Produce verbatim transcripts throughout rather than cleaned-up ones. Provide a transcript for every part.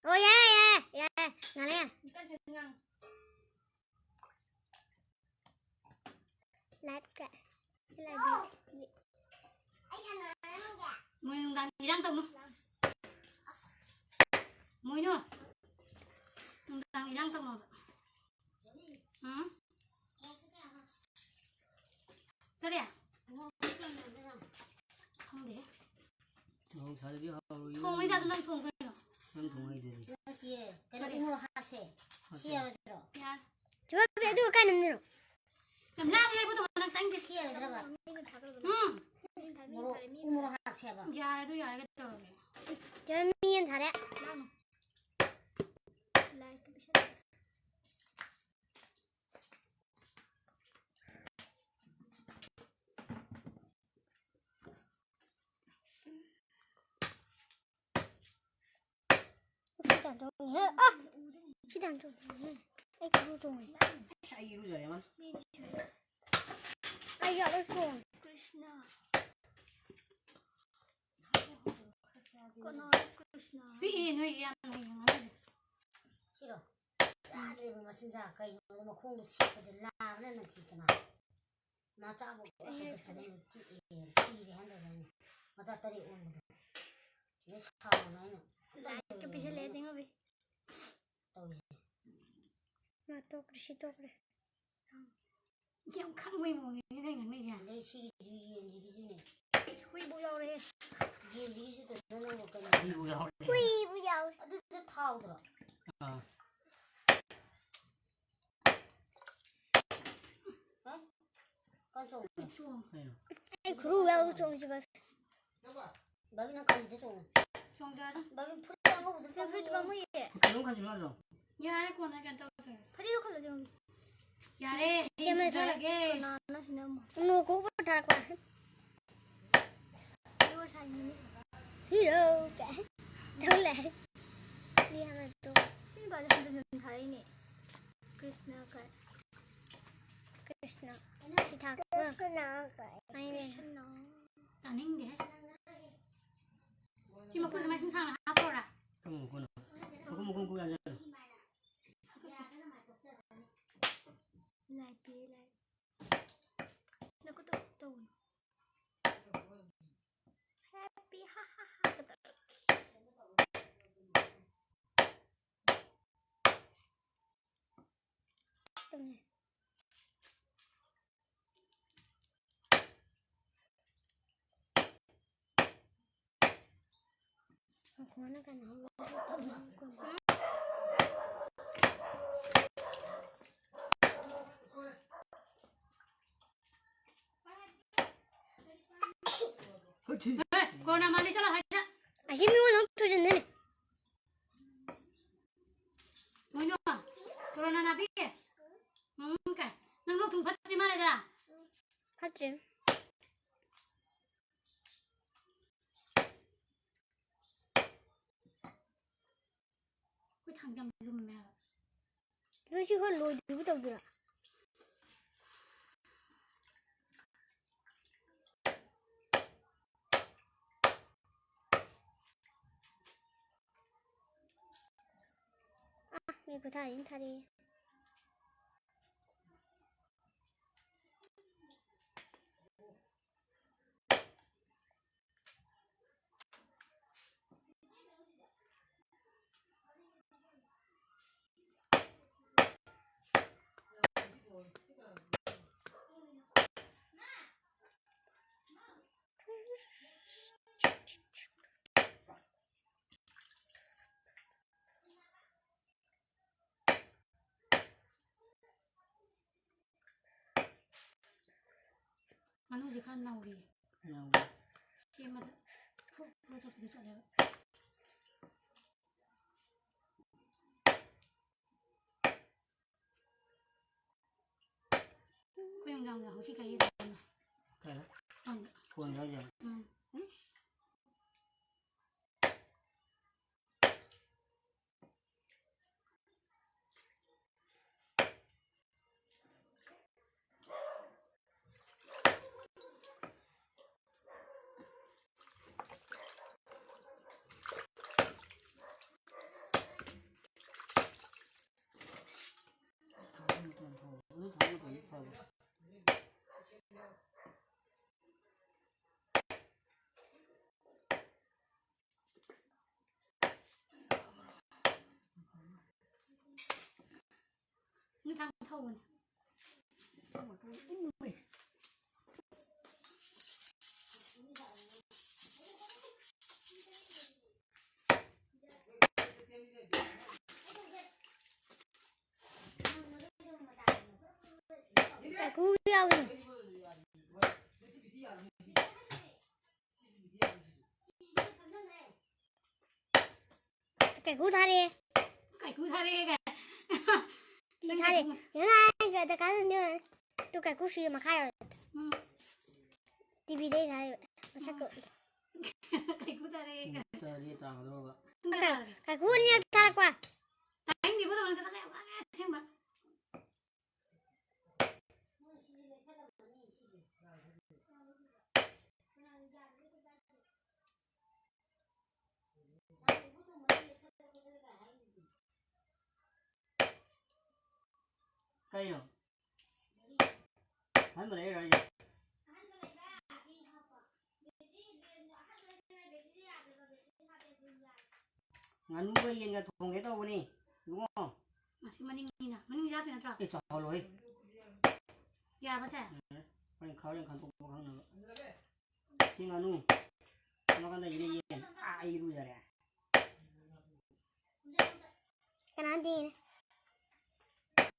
ꯑꯣ, ꯌꯥꯏ, ꯌꯥꯏ, ꯌꯥꯏ꯫ ꯉꯥꯡꯂꯦ, ꯌꯥꯔꯦ꯫ ꯂꯥꯏꯚꯀ꯫ ꯂꯥꯏꯚ꯫ ꯃꯣꯏ ꯅꯨꯡꯗꯥꯡ ꯏꯔꯥꯡ ꯇꯧꯅꯨ꯫ ꯃꯣꯏꯅꯨ꯫ ꯅꯨꯡꯗꯥꯡ ꯏꯔꯥꯡ ꯇꯧꯅꯣꯕ꯫ ꯎꯝ? ꯀꯔꯤ? ꯈꯪꯗꯦ꯫ ꯃꯍꯧꯁꯥꯗꯗꯤ ꯍꯥꯎꯔꯣꯏꯌꯦ꯫ ꯊꯣꯡꯉꯩꯗ ꯑꯗꯨ ꯅꯪ ꯊꯣꯡ ꯀꯩꯅꯣ? ꯅꯪ ꯊꯣꯡ ꯍꯩꯗꯨꯗꯤ꯫ ꯅꯠꯇꯤꯌꯦ꯫ ꯀꯩꯅꯣ ꯀꯔꯤ? ꯎꯃꯣꯔꯣꯛ ꯍꯥꯞꯁꯦ꯫ ꯍꯥꯞꯁꯦ꯫ ꯁꯤ ꯌꯥꯔꯣꯏꯗ꯭ꯔꯣ? ꯌꯥꯔꯦ꯫ ꯆꯨꯝꯃꯦ, ꯑꯗꯨ ꯀꯥꯏ ꯅꯝꯗꯣꯏꯅꯣ? ꯌꯥꯝ ꯂꯥꯡꯉꯦ, ꯏꯕꯨꯡꯉꯣ, ꯅꯪ ꯆꯪꯗꯦ꯫ ꯁꯤ ꯌꯥꯔꯣꯏꯗ꯭ꯔꯕ? ꯎꯝ꯫ ꯃꯣꯔꯣꯛ, ꯎꯃꯣꯔꯣꯛ ꯍꯥꯞꯁꯦꯕ꯫ ꯌꯥꯔꯦ, ꯑꯗꯨ ꯌꯥꯔꯦ, ꯀꯩꯗꯧꯔꯒꯦ? ꯆꯨꯝꯃꯦ, ꯃꯤ ꯌꯦꯟ ꯊꯥꯔꯦ꯫ ꯂꯥꯡꯅꯨ꯫ ꯂꯥꯏꯠꯇꯨ ꯄꯤꯁꯜꯂꯛꯑꯣ꯫ ꯁꯤ ꯇꯥꯟ ꯆꯣꯡꯉꯦꯍꯦ꯫ ꯑ! ꯁꯤ ꯇꯥꯟ ꯆꯣꯡꯉꯦꯍꯦ꯫ ꯑꯩ ꯈꯨꯔꯨ ꯆꯣꯡꯉꯦ꯫ ꯑꯁ, ꯑꯩ ꯏꯔꯨꯖꯔꯦ ꯃꯥ꯫ ꯑꯩ ꯌꯥꯝ ꯆꯣꯡꯉꯦ꯫ ꯀ꯭ꯔꯤꯁꯅ꯫ ꯀꯅꯥ ꯀ꯭ꯔꯤꯁꯅ? ꯄꯤꯛꯏ ꯅꯣꯏꯒꯤ ꯌꯥꯝꯅ ꯍꯌꯦꯡ ꯍꯥꯏꯔꯤꯁꯦ꯫ ꯁꯤꯔꯣ? ꯆꯥꯗ꯭ꯔꯤꯕ ꯃꯆꯤꯟꯖꯥꯛ ꯀꯩꯅꯣꯗ ꯃꯈꯣꯡꯗꯣ ꯁꯦꯠꯄꯗ ꯂꯥꯕꯅ ꯅꯝꯊꯤꯗꯅ꯫ ꯃꯆꯥꯕꯨ ꯂꯣꯏ ꯍꯥꯏꯒꯠꯇꯅ ꯑꯩꯅ ꯇꯤꯛꯑꯦ, ꯁꯤꯔꯦ ꯍꯟꯗꯛ ꯑꯩꯅ꯫ ꯃꯆꯥ ꯇꯔꯦꯠ ꯑꯣꯟꯕꯗꯣ꯫ ꯑꯗꯩ ꯁꯥꯎꯗꯅ ꯑꯩꯅ ꯂꯥꯏꯠꯀ ꯄꯤꯁꯜꯂꯛꯑꯦ ꯇꯤꯡꯍꯧꯕꯤ꯫ ꯇꯧꯔꯤꯁꯦ꯫ ꯃꯥ ꯇꯣꯛꯈ꯭ꯔꯦ, ꯁꯤ ꯇꯣꯛꯈ꯭ꯔꯦ꯫ ꯌꯥꯝ ꯈꯪꯕꯩ ꯃꯑꯣꯡꯅꯤꯅꯦ ꯅꯪ ꯉꯥꯡꯅꯩꯁꯦ꯫ ꯑꯗꯩ ꯁꯤꯒꯤꯁꯨ ꯌꯦꯟꯁꯤꯒꯤꯁꯨꯅꯦ꯫ ꯏꯁ, ꯍꯨꯏꯕꯨ ꯌꯥꯎꯔꯦꯍꯦ꯫ ꯌꯦꯟꯁꯤꯒꯤꯁꯨ ꯀꯩꯅꯣ ꯅꯪꯕꯨ ꯀꯩꯅꯣ? ꯍꯨꯏꯕꯨ ꯌꯥꯎꯔꯦ꯫ ꯍꯨꯏꯕꯨ ꯌꯥꯎꯔꯦ꯫ ꯑꯗꯨꯗ ꯊꯥꯎꯗ꯭ꯔꯣ? ꯑꯥ꯫ ꯍꯥ? ꯀꯥꯏ ꯆꯣꯡꯉꯤꯅꯣ? ꯆꯣꯡ꯫ ꯀꯩꯅꯣ? ꯑꯩ ꯈꯨꯔꯨ ꯌꯥꯎꯔ ꯆꯣꯡꯁꯤ ꯕꯥꯏ꯫ ꯕꯥꯕꯤ, ꯅꯪ ꯀꯔꯤꯗ ꯆꯣꯡꯉꯤ? ꯆꯣꯡꯖꯔꯁꯅꯨ꯫ ꯕꯥꯕꯤ, ꯐꯨꯔꯤꯠ ꯑꯉꯧꯕꯗꯨ ꯐꯨꯔꯤꯠ ꯄꯥꯝꯃꯨꯏꯌꯦ꯫ ꯄꯥꯝꯃꯨꯏꯌꯦ꯫ ꯀꯩꯅꯣꯝ ꯈꯟꯖꯤꯜꯂꯣ ꯍꯥꯏꯗ꯭ꯔꯣ? ꯌꯥꯔꯦ, ꯀꯣꯟꯅ ꯀꯩꯅꯣ ꯇꯧꯔꯁꯦ꯫ ꯐꯗꯤꯗꯣ ꯈꯜꯂꯁꯦ ꯍꯧꯖꯤꯛ꯫ ꯌꯥꯔꯦ, ꯆꯦ ꯍꯌꯦꯡ ꯃꯦ ꯁꯤꯖꯔꯒꯦ꯫ ꯀꯅꯥꯅꯣ ꯁꯤꯅ ꯑꯃꯨꯛ? ꯅꯣꯡ ꯈꯣꯡꯕ ꯊꯥꯔꯛꯄ꯫ ꯍꯤꯔꯣ ꯁꯥꯏꯅꯤꯅꯦ꯫ ꯍꯤꯔꯣ ꯀꯥꯏ ꯇꯧ ꯂꯩ꯫ ꯃꯤ ꯑꯃ ꯇꯣ꯫ ꯁꯤ ꯅꯨꯄꯥꯁꯦ ꯍꯟꯖꯤꯟ ꯍꯟꯖꯤꯟ ꯊꯥꯔꯛꯏꯅꯦ꯫ ꯀ꯭ꯔꯤꯁꯅ ꯀꯥꯏ꯫ ꯀ꯭ꯔꯤꯁꯅ꯫ ꯁꯤ ꯊꯥꯔꯛꯄ꯫ ꯀ꯭ꯔꯤꯁꯅ ꯀꯥꯏ꯫ ꯑꯩꯅꯦ꯫ ꯀ꯭ꯔꯤꯁꯅ꯫ ꯇꯥꯅꯤꯡꯗꯦ꯫ ꯁꯤ ꯃꯈꯨꯠꯁꯦ ꯃꯥꯏ ꯁꯨꯝ ꯁꯥꯡꯅ ꯍꯥꯞꯄ꯭ꯔꯣꯔꯥ? ꯀꯔꯝꯕ ꯃꯈꯨꯠꯅꯣ? ꯇꯧꯅꯤ꯫ ꯃꯈꯣꯟꯅ ꯀꯩꯅꯣ ꯍꯧꯕ ꯇꯧꯅꯤ꯫ ꯍꯦ, ꯀꯣꯔꯣꯅꯥ ꯃꯥꯜꯂꯤ, ꯆꯠꯂꯣ ꯍꯥꯏꯗ꯫ ꯑꯁꯤ ꯃꯤꯉꯣꯟꯗ ꯑꯃꯨꯛ ꯇꯨꯁꯤꯟꯗꯣꯏꯅꯦ꯫ ꯃꯣꯏꯅꯣ, ꯀꯣꯔꯣꯅꯥ ꯅꯥꯕꯤ꯫ ꯎꯝ, ꯀꯥꯏ꯫ ꯅꯪ ꯂꯣꯛ ꯊꯨꯡ ꯐꯠꯇ꯭ꯔꯤ ꯃꯥꯜꯂꯦꯗ꯫ ꯐꯠꯇ꯭ꯔꯤ꯫ ꯑꯩꯈꯣꯏ ꯊꯥꯡ ꯌꯥꯝ ꯂꯨꯝꯃꯦ ꯍꯥꯏꯕ꯫ ꯅꯣꯏ ꯁꯤ ꯈꯔ ꯂꯣꯏꯗ꯭ꯔꯤꯕ ꯇꯧꯗꯣꯏꯔꯥ? ꯑꯥ, ꯃꯤ ꯈꯨꯊꯥꯔꯤ ꯑꯃ ꯊꯥꯔꯛꯑꯦ꯫ ꯉꯥꯅꯨꯁꯦ ꯈꯔ ꯅꯧꯔꯤ꯫ ꯅꯧꯔꯤ꯫ ꯁꯤ ꯑꯃꯗ ꯐꯨꯛ ꯐꯨꯛ ꯇꯧꯕꯤꯗꯨ ꯆꯠꯂꯦꯕ꯫ ꯑꯩꯈꯣꯏ ꯅꯨꯡꯗꯥꯡꯗ ꯍꯧꯖꯤꯛ ꯀꯔꯤ ꯇꯧꯕꯅꯣ? ꯀꯩ? ꯈꯪꯗꯦ꯫ ꯐꯣꯟ ꯍꯥꯏꯁꯦ? ꯎꯝ꯫ ꯎꯝ꯫ ꯇꯧꯕꯅꯦ꯫ ꯀꯥꯏꯀꯨ ꯌꯥꯎꯏ꯫ ꯀꯥꯏꯀꯨ ꯊꯥꯔꯛꯑꯦ꯫ ꯀꯥꯏꯀꯨ ꯊꯥꯔꯛꯑꯦ ꯀꯥꯏ꯫ ꯀꯤ ꯊꯥꯔꯦ꯫ ꯌꯦꯡꯉꯣ, ꯗꯔꯀꯥꯔ ꯇꯥꯗꯦ꯫ ꯇꯨ ꯀꯥꯏꯀꯨ ꯁꯤ ꯃꯈꯥ ꯌꯧꯔꯦ꯫ ꯎꯝ꯫ ꯇꯤꯚꯤꯗꯩ ꯊꯥꯔꯛꯏꯕ꯫ ꯃꯁꯛꯀ ꯎꯠꯂꯦ꯫ ꯀꯥꯏꯀꯨ ꯊꯥꯔꯛꯑꯦ ꯀꯥꯏ꯫ ꯄꯨꯡ ꯇꯔꯦꯠ ꯇꯥꯒꯗꯧꯔꯒ꯫ ꯄꯨꯡ ꯀꯌꯥ ꯀꯥꯏ-, ꯇꯥꯔꯒꯦ? ꯀꯥꯏꯀꯨ ꯑꯅꯤꯔꯛ ꯊꯥꯔꯛꯄ꯫ ꯇꯥꯅꯤꯡꯗꯦꯕꯣ, ꯇꯧꯕꯅꯦ, ꯆꯠꯂꯁꯦ, ꯌꯥꯝ ꯉꯥꯡꯉꯦ, ꯑꯁꯦꯡꯕ꯫ ꯀꯩꯅꯣ? ꯑꯍꯟꯕ ꯂꯩꯔꯤꯔꯣ ꯍꯥꯏꯁꯦ? ꯉꯥꯅꯨꯒ ꯌꯦꯟꯒ ꯊꯣꯡꯒꯦ ꯇꯧꯕꯅꯤ, ꯏꯕꯨꯡꯉꯣ꯫ ꯑꯁꯤ ꯃꯅꯤꯡꯅꯤꯅ꯫ ꯃꯅꯤꯡ ꯌꯥꯠꯇꯣꯏ ꯅꯠꯇ꯭ꯔꯣ? ꯑꯦ, ꯆꯥꯎꯍꯜꯂꯣꯍꯦ꯫ ꯌꯥꯔꯕ ꯁꯦ? ꯌꯥꯔꯦ꯫ ꯍꯣꯔꯦꯟ ꯈꯥ-, ꯍꯣꯔꯦꯟ ꯈꯟꯇꯣꯛꯄ ꯈꯪꯅꯕ꯫ ꯁꯤ ꯉꯥꯅꯨ꯫ ꯁꯣꯝ ꯅꯥꯀꯟꯗ ꯌꯦꯟ, ꯌꯦꯟ꯫ ꯑꯥ, ꯑꯩ ꯏꯔꯨꯖꯔꯦ꯫ ꯀꯅꯥꯅ ꯊꯤꯡꯉꯤꯅꯣ?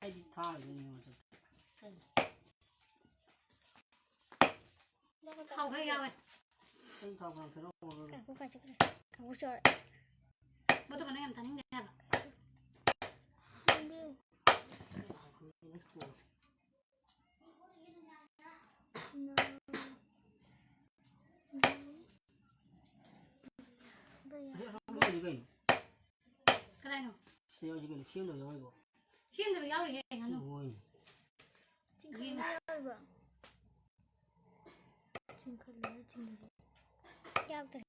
ꯑꯩꯗꯤ ꯊꯥꯔꯤꯗꯨꯅꯤ ꯃꯊꯛꯇ꯫ ꯊꯥꯎ ꯈꯔ ꯌꯥꯎꯔꯦ꯫ ꯑꯩ ꯊꯥꯎ ꯈꯔ ꯈꯔ ꯉꯧꯔꯒ꯫ ꯀꯥꯡꯕꯨ ꯀꯥꯏ ꯆꯠꯈ꯭ꯔꯦ? ꯀꯥꯡꯕꯨ ꯆꯣꯔ꯫ ꯕꯣꯠꯇꯣ ꯀꯅꯥ ꯌꯥꯝ ꯇꯥꯅꯤꯡꯗꯦ ꯍꯥꯏꯕ? ꯑꯁꯤ ꯑꯁꯣꯝꯗ ꯂꯩꯔꯤ ꯀꯩꯅꯣ? ꯀꯗꯥꯏꯅꯣ? ꯁꯤ ꯌꯥꯎꯔꯤ ꯀꯩꯅꯣ? ꯁꯦꯝꯗꯕ ꯌꯥꯎꯔꯤꯕꯣ? ꯁꯦꯝꯗꯕ ꯌꯥꯎꯔꯤꯌꯦ, ꯉꯥꯅꯨ꯫ ꯍꯣꯏ꯫ ꯆꯤꯡꯈꯠꯂ ꯌꯥꯎꯔꯤꯕꯣ? ꯆꯤꯡꯈꯠꯂꯒ ꯆꯤꯡꯈꯠꯂ꯫ ꯌꯥꯎꯗ꯭ꯔꯦ꯫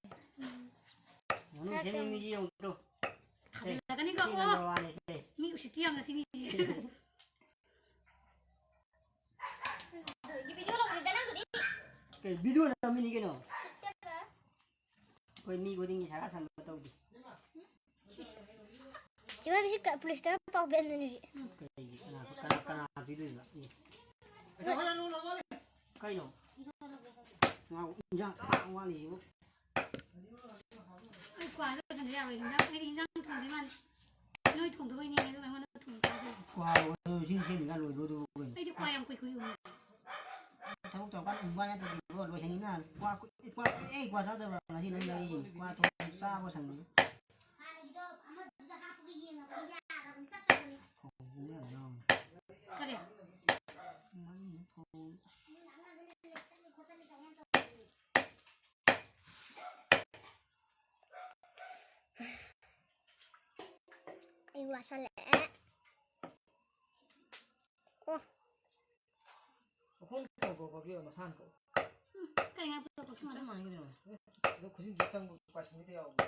ꯎꯝ꯫ ꯉꯥꯅꯨ ꯁꯦꯝꯃꯤ ꯃꯤꯁꯤ ꯌꯦꯡꯉꯨ ꯇꯨ꯫ ꯊꯥꯖꯤꯜꯂꯛꯀꯅꯤꯀꯣ, ꯁꯤ ꯀꯣ꯫ Number one ꯅꯦ ꯁꯦ꯫ ꯃꯤ ꯎꯁꯤꯠꯇꯤ ꯌꯥꯝꯅ ꯁꯤ ꯃꯤꯁꯤ꯫ ꯚꯤꯗꯤꯑꯣ ꯂꯧꯕꯅꯤꯗ ꯅꯪꯗꯨꯗꯤ꯫ ꯀꯩ ꯚꯤꯗꯤꯑꯣ ꯅꯝꯃꯤꯅꯤ ꯀꯩꯅꯣ? ꯑꯩꯈꯣꯏ ꯃꯤ ꯈꯨꯗꯤꯡꯒꯤ ꯁꯥꯔ ꯁꯟꯕ ꯇꯧꯗꯦ꯫ ꯁꯤ ꯑꯣꯏꯕꯁꯤ ꯀ-, ꯄꯨꯂꯤꯁꯇ ꯄꯥꯎ ꯄꯤꯔꯝꯗꯣꯏꯅꯤ ꯁꯤ꯫ ꯀꯩꯒꯤ? ꯀꯅꯥ, ꯀꯅꯥ, ꯀꯅꯥ ꯂꯩꯗꯣꯏꯕ꯫ ꯑꯦ꯫ ꯑꯁ, ꯍꯣꯔꯦꯟ ꯂꯣꯟꯅ ꯋꯥꯠꯂꯤ꯫ ꯀꯩꯅꯣ? ꯉꯥ ꯏꯟꯖꯥꯡ ꯇꯔꯥ ꯋꯥꯠꯂꯤꯁꯤꯕꯨ꯫ ꯑꯩ ꯀ꯭ꯋꯥꯗꯣ ꯂꯣꯏꯁꯟꯗ ꯌꯥꯔꯣꯏ꯫ ꯏꯟꯖꯥꯡ, ꯑꯩꯗꯤ ꯏꯟꯖꯥꯡ ꯊꯣꯡꯗꯣꯏ ꯃꯥꯜꯂꯦ꯫ ꯅꯣꯏ ꯊꯣꯡꯗꯕꯩꯅꯦ ꯑꯗꯨꯒ ꯑꯩꯉꯣꯟꯗ ꯊꯣꯡꯗꯣꯏ꯫ ꯀ꯭ꯋꯥ ꯂꯣꯏꯔ ꯁꯤ ꯁꯦꯝꯃꯤꯒ ꯂꯣꯏꯗꯣꯏꯗꯨꯕꯨ ꯀꯩꯅꯣ? ꯑꯩꯗꯤ ꯀ꯭ꯋꯥ ꯌꯥꯝ ꯀꯨꯏ ꯀꯨꯏ ꯎꯪꯉꯦ꯫ ꯊꯕꯛ ꯇꯧꯔꯀꯥꯟꯗ ꯎꯪꯕ ꯅꯠꯇ꯭ꯔꯗꯤ ꯏꯕꯣ, ꯂꯣꯏꯁꯟꯈꯤꯅ꯫ ꯀ꯭ꯋꯥ ꯀꯨꯏ-, ꯀ꯭ꯋꯥ ꯀꯨꯏ-, ꯑꯩ ꯀ꯭ꯋꯥ ꯆꯥꯗꯕ ꯉꯁꯤ ꯅꯪ ꯂꯩꯔꯤꯁꯤꯅꯤ꯫ ꯀ꯭ꯋꯥ ꯊꯣꯡ ꯆꯥꯕ ꯁꯪꯗꯦ꯫ ꯍꯥꯟꯅꯒꯤꯗꯣ ꯑꯃꯗꯨꯗ ꯍꯥꯞꯄꯒ ꯌꯦꯡꯉꯕ ꯌꯥꯔꯕꯅꯤ, ꯆꯠꯇꯕꯅꯤ꯫ ꯈꯣꯡꯗꯦ ꯌꯥꯝ ꯌꯥꯎꯔꯝꯃꯦ꯫ ꯀꯔꯤ? ꯃꯩꯅ ꯊꯣꯡ-, ꯑꯩ ꯋꯥꯁꯜꯂꯛꯑꯦ꯫ ꯑꯣ꯫ ꯃꯈꯣꯡ ꯇꯧꯕ ꯄꯥꯛꯄꯤꯔ ꯃꯁꯥꯅ ꯇꯧ꯫ ꯎꯝ, ꯀꯩ ꯉꯥ ꯄꯨꯊꯣꯛꯄ ꯈꯪꯗꯦ꯫ ꯆꯞ ꯃꯥꯟꯅꯩ ꯀꯩꯅꯣ꯫ ꯑꯦ, ꯑꯗꯣ ꯈꯨꯖꯤꯟꯁꯨ ꯆꯪꯕ ꯄꯥꯁꯤꯟꯕꯤꯗ ꯌꯥꯎꯕ꯫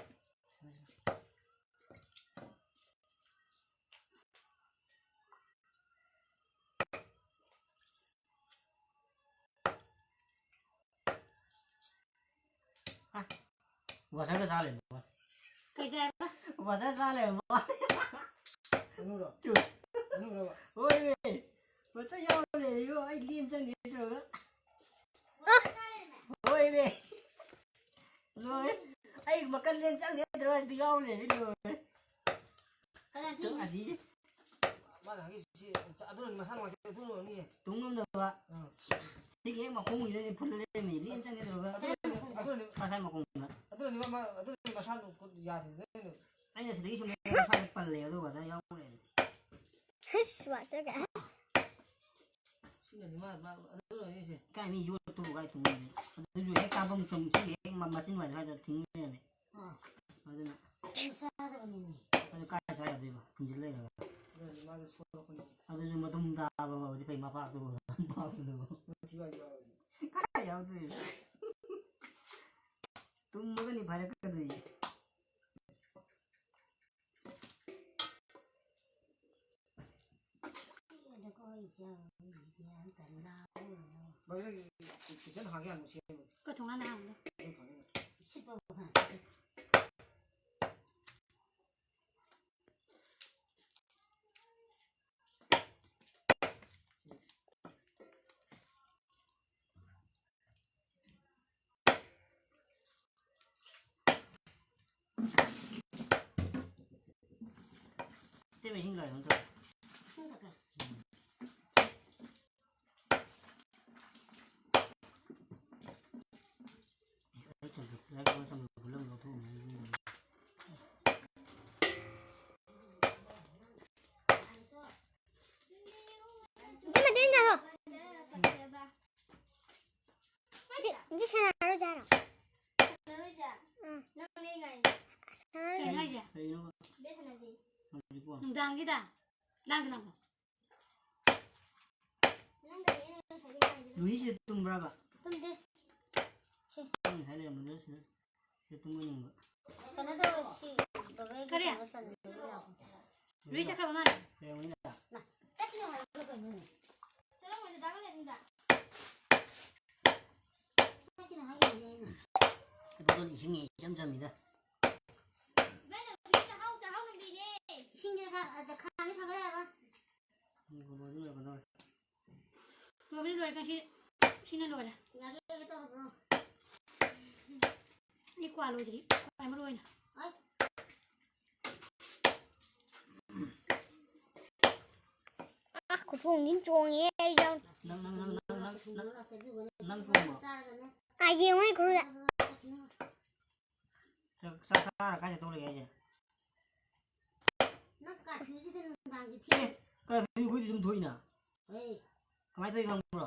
ꯍꯥ? ꯋꯥꯁꯔꯒ ꯆꯥ ꯂꯩꯔꯝꯃꯣ꯫ ꯀꯩ ꯆꯥꯏꯕ? ꯋꯥꯁꯔ ꯆꯥ ꯂꯩꯔꯝꯃꯣ꯫ ꯉꯥꯅꯨꯔꯣ? ꯇꯨ꯫ ꯉꯥꯅꯨꯔꯕ? ꯍꯣꯏꯃꯦ꯫ ꯋꯥꯁꯔ ꯌꯥꯎ ꯂꯩꯔꯦ, ꯏꯕꯣ꯫ ꯑꯩ ꯂꯦꯟ ꯆꯪꯒꯦ ꯇꯧꯔꯒ꯫ ꯍꯣꯏꯃꯦ꯫ ꯂꯣꯏꯔꯦ꯫ ꯑꯩ ꯃꯀꯟ ꯂꯦꯟ ꯆꯪꯒꯦ ꯇꯧꯔꯒ ꯑꯗꯨ ꯌꯥꯎ ꯂꯩꯔꯝꯃꯦ, ꯂꯣꯏꯔꯦ꯫ ꯀꯅꯥ ꯇꯨ ꯊꯤꯡꯉꯤ? ꯑꯁꯤꯁꯦ꯫ ꯃꯥꯅ ꯍꯪꯉꯤꯁꯤ ꯑꯗꯨꯅ ꯃꯁꯥ ꯅꯨꯡꯉꯥꯏꯇꯦ, ꯑꯗꯨꯅ ꯑꯣꯏꯔꯝꯅꯤꯌꯦ꯫ ꯇꯨꯡ ꯉꯝꯗꯕ꯫ ꯑꯥ꯫ ꯁꯤꯒꯤ ꯍꯦꯛ ꯃꯈꯣꯡꯁꯤꯗꯗꯤ ꯐꯨꯜꯂ ꯂꯩꯔꯝꯃꯤ, ꯂꯦꯟ ꯆꯪꯒꯦ ꯇꯧꯔꯒ꯫ ꯑꯗꯨꯅꯅꯦ, ꯑꯗꯨꯅꯅꯦ, ꯃꯁꯥꯏ ꯃꯈꯣꯡꯗ꯫ ꯑꯗꯨꯅꯅꯦ ꯃꯥ, ꯑꯗꯨꯅꯅꯦ ꯃꯁꯥ ꯈꯨꯠ ꯌꯥꯗ꯭ꯔꯤꯗꯣ꯫ ꯑꯩꯅ ꯁꯤꯗꯒꯤ ꯁꯨꯝ ꯁ꯭ꯋꯥꯏꯗ ꯄꯜꯂꯦ, ꯑꯗꯨꯒ ꯉꯁꯥꯏ ꯌꯥꯎ ꯂꯩꯔꯝꯃꯤ꯫ ꯍꯩꯁ, ꯋꯥꯁꯔꯒ꯫ ꯁꯤꯅꯅꯦ ꯃꯥ, ꯃꯥ, ꯑꯗꯨꯅꯅꯦ ꯁꯦ꯫ ꯀꯥꯏ ꯃꯤ ꯌꯣꯠꯇꯨꯕꯨ ꯀꯥꯏ ꯊꯨꯡꯉꯝꯃꯤ? ꯑꯗꯨꯁꯨ ꯍꯦꯛ ꯀꯥꯐꯝ ꯆꯨꯝ ꯁꯤꯒꯤ ꯍꯦꯛ ꯃ-, ꯃꯆꯤꯟ ꯋꯥꯏꯗ ꯁ꯭ꯋꯥꯏꯗ ꯊꯤꯡ ꯂꯩꯔꯝꯃꯤ꯫ ꯑꯥ꯫ ꯑꯗꯨꯅ꯫ ꯑꯗꯨ ꯆꯥꯗꯕꯅꯤꯅꯦ꯫ ꯑꯗꯨ ꯀꯥꯏ ꯆꯥ ꯌꯥꯗꯣꯏꯕ? ꯐꯨꯝꯖꯤꯜ ꯂꯩꯔꯒ꯫ ꯑꯗꯨꯅꯅꯦ ꯃꯥꯗꯣ ꯁꯣꯛꯂꯛꯄꯅꯦ꯫ ꯑꯗꯨꯁꯨ ꯃꯇꯨꯝ ꯇꯥꯕ ꯑꯣꯏꯔꯗꯤ ꯐꯩ, ꯃꯄꯥꯛꯇꯨꯕꯨ ꯄꯥꯛꯄꯗꯨꯕꯨ꯫ ꯃꯊꯤ ꯋꯥꯏ ꯌꯥꯎꯔꯗꯤ꯫ ꯀꯥꯏ ꯌꯥꯎꯗꯣꯏꯅꯣ? ꯇꯨꯝꯃꯒꯅꯤ ꯐꯥꯏꯔꯛꯀꯗꯣꯏꯁꯦ꯫ ꯃꯣꯏ ꯀꯤꯠꯆꯟ ꯍꯥꯡ ꯌꯥꯅꯨ ꯁꯦꯝꯃꯨ꯫ ꯑꯩꯈꯣꯏ ꯊꯣꯡꯒꯥꯟ ꯍꯥꯡꯗꯣ꯫ ꯀꯤꯠꯆꯟ ꯍꯥꯡ ꯌꯥꯅꯨ꯫ ꯁꯤꯠꯄ ꯃꯐꯝ꯫ ꯁꯦꯝꯃ ꯍꯤꯡ ꯂꯥꯛꯑꯦ ꯑꯝꯇ꯫ ꯏꯁꯤꯡ ꯊꯛꯀꯦ꯫ ꯑꯩ ꯆꯝꯐꯨꯠ ꯂꯥꯏꯔꯤꯛ ꯄꯥꯕ ꯆꯝꯐꯨꯠ ꯐꯨꯠꯂꯝ ꯂꯧꯊꯣꯛꯑꯝꯃꯦ꯫ ꯏꯆꯦ ꯃꯇꯦꯡ ꯇꯧꯔꯣ꯫ ꯏꯆꯦ, ꯏꯆꯦ ꯁꯥꯟꯅꯔꯣꯏꯁꯦ ꯍꯥꯏꯔꯣ? ꯁꯥꯟꯅꯔꯣꯏꯁꯦ? ꯑꯥ꯫ ꯅꯪꯅꯦ ꯉꯥꯏꯔꯤꯁꯦ꯫ ꯁꯥꯟꯅꯔꯣꯏꯁꯦ꯫ ꯀꯩ ꯍꯥꯏꯁꯦ? ꯀꯩꯅꯣ? ꯕꯦꯠ ꯁꯥꯟꯅꯁꯦ꯫ ꯍꯧꯖꯤꯛꯄꯣ? ꯅꯨꯡꯗꯥꯡꯒꯤꯗ? ꯂꯥꯡꯗ ꯂꯥꯡꯉꯣ꯫ ꯅꯪꯒ ꯑꯩꯅ ꯉꯁꯥꯏꯗꯩ ꯉꯥꯏꯔꯤꯁꯦ꯫ ꯂꯨꯏꯁꯤꯗ ꯇꯨꯝꯕ꯭ꯔꯕ? ꯇꯨꯝꯗꯦ꯫ ꯁꯤ꯫ ꯅꯪ ꯉꯁꯥꯏ ꯂꯩꯔꯝꯕꯗꯨꯗ ꯁꯤꯗ꯫ ꯁꯤꯗ ꯇꯨꯝꯕ ꯌꯦꯡꯕ꯫ ꯀꯩꯅꯣ ꯇꯧꯋꯦ, ꯁꯤ ꯕꯕꯥꯒꯤ ꯀꯔꯤ? ꯀꯩꯅꯣ ꯆꯟꯕꯗꯨ ꯂꯥꯛꯑꯣ꯫ ꯂꯨꯏ ꯆꯠꯈ꯭ꯔꯕ ꯃꯥꯅ? ꯂꯩꯔꯝꯒꯅꯤꯗ꯫ ꯃꯥ, ꯆꯠꯈꯤꯅꯣ ꯍꯥꯏꯔꯒ ꯀꯩꯅꯣꯅꯦ? ꯆꯠꯂꯝꯃꯣꯏꯗ, ꯗꯥ ꯀꯥꯂꯦꯟꯗ꯫ ꯆꯠꯈꯤꯅꯣ ꯍꯥꯏꯈꯤꯕꯅꯦ ꯑꯩꯅ꯫ ꯑꯗꯨꯗꯣ ꯏꯁꯤꯡ ꯏꯆꯝ ꯆꯝꯃꯤꯗ꯫ ꯏꯕꯦꯝꯃ, ꯅꯨꯄꯤ ꯆꯥꯍꯥꯎ, ꯆꯥꯍꯥꯎ ꯅꯨꯄꯤꯅꯦ꯫ ꯏꯁꯤꯡꯁꯦ ꯊꯥ-, ꯑꯗ ꯈꯥꯡꯗ ꯊꯥꯡꯒꯠ ꯌꯥꯔꯕ? ꯂꯣꯏꯗꯤ ꯂꯣꯏꯔꯛꯀꯗꯧꯔꯦ꯫ ꯂꯣꯏꯕꯗꯤ ꯂꯣꯏꯔꯦ, ꯉꯁꯤ ꯁꯤꯅ ꯂꯣꯏꯔꯦ꯫ ꯌꯥꯒꯦ ꯌꯥꯒꯦ ꯇꯧꯔꯕ꯭ꯔꯣ? ꯑꯩ ꯀ꯭ꯋꯥ ꯂꯣꯏꯗ꯭ꯔꯤ, ꯈ꯭ꯋꯥꯏ ꯃꯔꯨ ꯑꯣꯏꯅ꯫ ꯑ, ꯈꯨꯊꯣꯡꯗꯤ ꯑꯃ ꯆꯣꯡꯉꯦ ꯑꯩ ꯌꯥꯎ-, ꯅꯪ, ꯅꯪ, ꯅꯪ, ꯅꯪ, ꯅꯪ, ꯅꯪ ꯊꯣꯡꯕ꯭ꯔꯣ? ꯆꯥꯔꯒꯅꯦ꯫ ꯑꯥ, ꯌꯦꯡꯉꯨꯅꯦ ꯈꯨꯔꯨꯗ꯫ ꯆꯥꯛ, ꯆꯥꯛ ꯆꯥꯔ ꯀꯥꯏ ꯆꯠꯇꯧ ꯂꯩꯒꯦ ꯍꯥꯏꯁꯦ? ꯅꯪ ꯀꯥꯔꯐ꯭ꯌꯨꯁꯤꯗ ꯅꯨꯡꯗꯥꯡꯁꯦ ꯊꯦꯡ-, ꯑꯦ, ꯀꯥꯔꯐ꯭ꯌꯨ ꯑꯩꯈꯣꯏꯗꯤ ꯑꯗꯨꯝ ꯊꯣꯛꯏꯅ꯫ ꯍꯣꯏ꯫ ꯀꯃꯥꯏꯅ ꯊꯣꯛꯏ ꯈꯪꯕ꯭ꯔꯣ?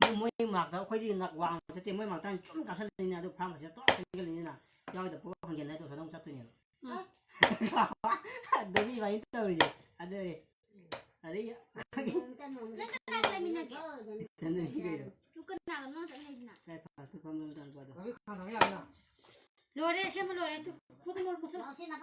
ꯃꯣꯏ, ꯃꯣꯏ ꯃꯥꯛꯇ ꯑꯩꯈꯣꯏꯗꯤ ꯅꯛ ꯋꯥꯡꯅ ꯆꯠꯇꯦ, ꯃꯣꯏ ꯃꯥꯛꯇ ꯍꯥꯟꯅ ꯆꯨꯝ ꯀꯥꯞꯁꯤꯜꯂꯅꯤꯅ, ꯑꯗꯨ ꯐꯥꯔꯃꯥꯁꯤꯗ ꯇꯣꯛ ꯆꯪꯁꯤꯜꯂꯅꯤꯅ, ꯌꯥꯎꯗ ꯄꯣꯛ ꯍꯟꯖꯤꯜꯂꯦ, ꯑꯗꯨ ꯁꯣꯝꯗ ꯑꯃꯨꯛ ꯆꯠꯇꯣꯏꯅꯦꯕ꯫ ꯎꯝ꯫ ꯑꯗꯨꯒꯤ ꯏꯕꯥꯅꯤ ꯇꯧꯔꯤꯁꯦ꯫ ꯑꯗꯨꯗꯤ ꯑꯗꯩ ꯅꯣꯡꯃꯇ ꯅꯣꯡꯃꯇ ꯅꯪ ꯀꯅꯥ ꯂꯩꯃꯤꯟꯅꯒꯦ? ꯏꯊꯟꯗꯅꯤ ꯀꯩꯅꯣ꯫ ꯇꯨ ꯀꯅꯥꯒꯅꯣ ꯅꯪ ꯆꯠꯃꯤꯟꯅꯩꯁꯤꯅ? ꯀꯥꯏ ꯐꯥꯁꯇ ꯐꯝꯕ ꯃꯆꯥꯅꯨꯄꯥꯗꯣ꯫ ꯂꯣꯏꯔꯦ, ꯁꯦꯝꯕ ꯂꯣꯏꯔꯦ꯫ ꯇꯨ, ꯃꯨꯊꯠꯂꯣ, ꯃꯨꯊꯠꯂꯣ꯫ ꯂꯥꯛꯑꯣ, ꯁꯤ ꯅꯥꯀꯟ